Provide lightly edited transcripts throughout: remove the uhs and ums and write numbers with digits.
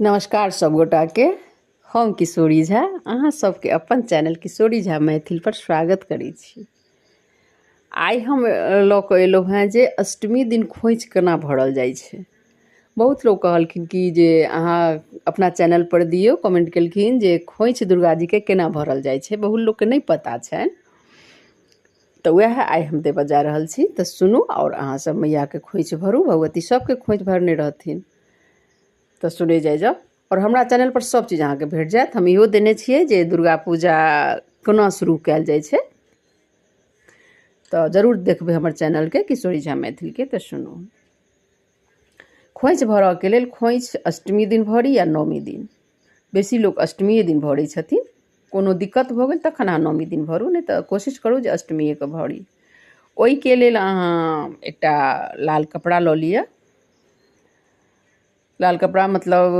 नमस्कार सब गोटाके, हम किशोरी झा अहाँ सबके अपन चैनल किशोरी झा मैथिल पर स्वागत करै छी। आइ हम लऽ कऽ एलहुँ हेँ जे अष्टमी दिन खोइछ केना भरल जाइ छै। बहुत लोक कहलखिन कि जे अहाँ अपना चैनल पर दियौ, कमेंट केलखिन जे खोइछ दुर्गा जीके केना भरल जाइ छै, बहुत लोकके नहि पता छनि। तऽ वएह आइ हम देबऽ जा रहल छी, तऽ सुनू आओर अहाँ सब मैयाके खोइछ भरू, भगवती सबके खोइछ भरने रहथिन। तऽ सुनै जाइ जाउ आओर हमरा चैनलपर सब चीज अहाँके भेट जायत। हम इहो देने छियै जे दुर्गा पूजा कोना शुरू कयल जाइ छै, तऽ जरूर देखबै हमर चैनलके किशोरी झा मैथिलके। तऽ सुनू, खोइछ भरऽके लेल खोइछ अष्टमी दिन भरी या नवमी दिन, बेसी लोक अष्टमिए दिन भरै छथिन। कोनो दिक्कत भऽ गेल तखन अहाँ नवमी दिन भरू, नहि तऽ कोशिश करू जे अष्टमिएके भरी। ओहिके लेल अहाँ एकटा लाल कपड़ा लऽ लिअ। लाल कपड़ा मतलब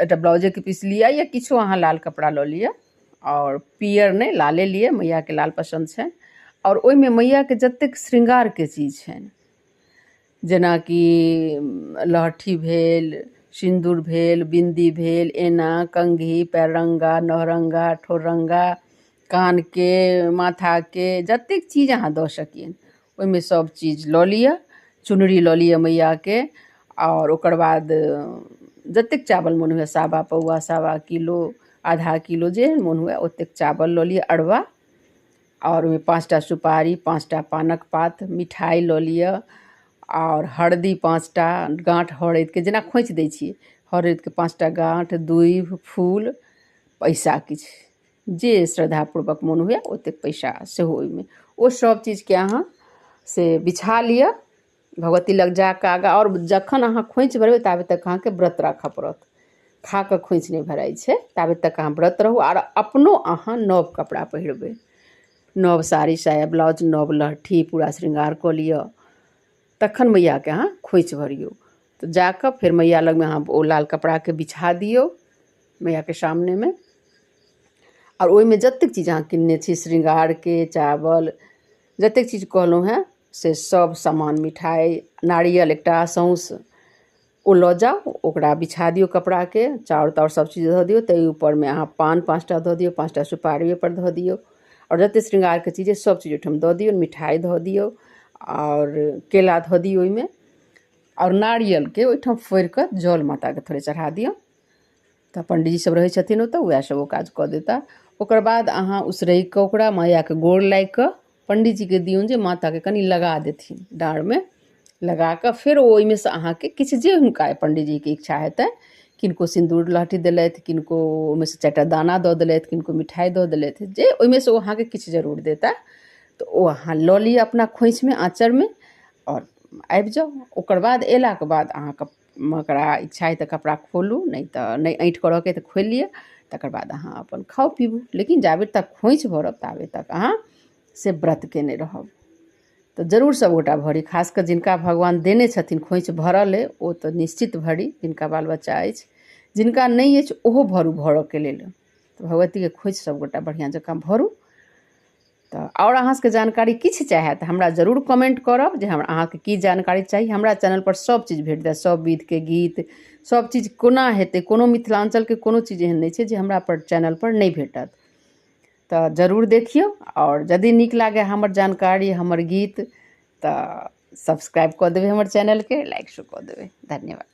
एकटा ब्लाउजेके पीस लिअ या किछो अहाँ लाल कपड़ा लऽ लिअ, आओर पियर नहि, लाले लिअ, मैयाके लाल पसन्द छनि। आओर ओहिमे मैयाके जतेक श्रृंगारके चीज छनि, जेनाकि लहठी भेल, सिन्दूर भेल, बिन्दी भेल, एना कंघी, पैररङ्गा, नहरङ्गा, ठोररङ्गा, कानके, माथाके, जतेक चीज अहाँ दऽ सकियनि ओहिमे सब चीज लऽ लिअ। चुनरी लऽ लिअ मैयाके, आओर ओकर बाद जतेक चावल मोन हुए, सावा पौआ, सावा किलो, आधा किलो, जेहन मोन हुए ओतेक चावल लऽ लिअ, अरबा, आओर ओहिमे 5टा सुपारी, 5टा पानक पात, मिठाइ लऽ लिअ, आओर हरदी 5टा गाँठ हरदिके, जेना खोँइछ दै छियै हरदिके 5टा गाँठ, दूभि, फूल, पैसा किछु जे श्रद्धापूर्वक मोन हुए ओतेक पैसा सेहो ओहिमे, ओ सब चीजके अहाँ से बिछा लिअ भगवती लग जाकऽ आगाँ। आओर जखन अहाँ खोँइछ भरबै ताबे तक अहाँके व्रत राखऽ पड़त, खा कऽ खोँइछ नहि भराइ छै, ताबे तक अहाँ व्रत रहू। आओर अपनो अहाँ नव कपड़ा पहिरबै, नव साड़ी साया ब्लाउज, नव लहठी, पूरा श्रृंगार कऽ लिअ, तखन मैयाके अहाँ खोँइछ भरियौ। तऽ जाकऽ फेर मैया लगमे अहाँ ओ लाल कपड़ाके बिछा दियौ मैयाके सामनेमे, आओर ओहिमे जतेक चीज अहाँ किनने छी श्रृंगारके, चावल, जतेक चीज कहलहुँ हेँ से सब सामान, मिठाइ, नारियल एकटा सौँस ओ लऽ जाउ, ओकरा बिछा दियौ कपड़ाके, चाउर ताउर सब चीज धऽ दियौ। ताहि उपरमे अहाँ पान 5टा धऽ दियौ, 5टा सुपारी ओहिपर धऽ दियौ, आओर जतेक श्रृंगारके चीज अइ सब चीज ओहिठाम दऽ दियौ, मिठाइ धऽ दियौ, आओर केला धऽ दियौ ओहिमे, आओर नारियलके ओहिठाम फोड़िकऽ जल माताके थोड़े चढ़ा दियौ। तऽ पंडीजी सब रहै छथिन ओतऽ, वएह सब ओ काज कऽ देता। ओकर बाद अहाँ उसरगि कऽ ओकरा मैयाके गोर लागि कऽ पंडीजीके दियौन जे माताके कनि लगा देथिन डाँरमे, लगा कऽ फेर ओहिमे सँ अहाँके किछु जे हुनका पंडीजीके इच्छा हेतनि, किनको सिन्दूर लहठी देलथि, किनको ओहिमे सँ 4टा दाना दऽ देलथि, किनको मिठाइ दऽ देलथि, जे ओहिमे सँ ओ अहाँके किछु जरूर देता, तऽ ओ अहाँ लऽ लिअ अपना खोँइछमे, आँचरमे, आओर आबि जाउ। ओकर बाद अयलाके बाद अहाँके ओकरा इच्छा अइ तऽ कपड़ा खोलू, नहि तऽ नहि ऐँठ करऽके तऽ खोलि लिअ, तकर बाद अहाँ अपन खाउ पीबू। लेकिन जाबे तक खोँइछ भरब ताबे तक अहाँ से व्रत केने रहब। तऽ जरूर सब गोटा भरी, खास कऽ जिनका भगवान देने छथिन खोँइछ भरल अइ ओ तऽ निश्चित भरी, जिनका बाल बच्चा अछि, जिनका नहि अछि ओहो भरू भरऽके लेल। तऽ भगवतीके खोँइछ सब गोटा बढ़िआँ जकाँ भरू। तऽ आओर अहाँ सबके जानकारी किछु चाहै तऽ हमरा जरूर कमेंट करब जे हमरा अहाँके की जानकारी चाही। हमरा चैनलपर सब चीज भेट जायत, सब विधके गीत, सब चीज कोना हेतै, कोनो मिथिलाञ्चलके कोनो चीज एहन नहि छै जे हमरा पर चैनलपर नहि भेटत। तऽ जरूर देखियौ, आओर यदि नीक लागै हमर जानकारी, हमर गीत, तऽ सब्सक्राइब कऽ देबै हमर चैनलके, लाइक सेहो कऽ देबै। धन्यवाद।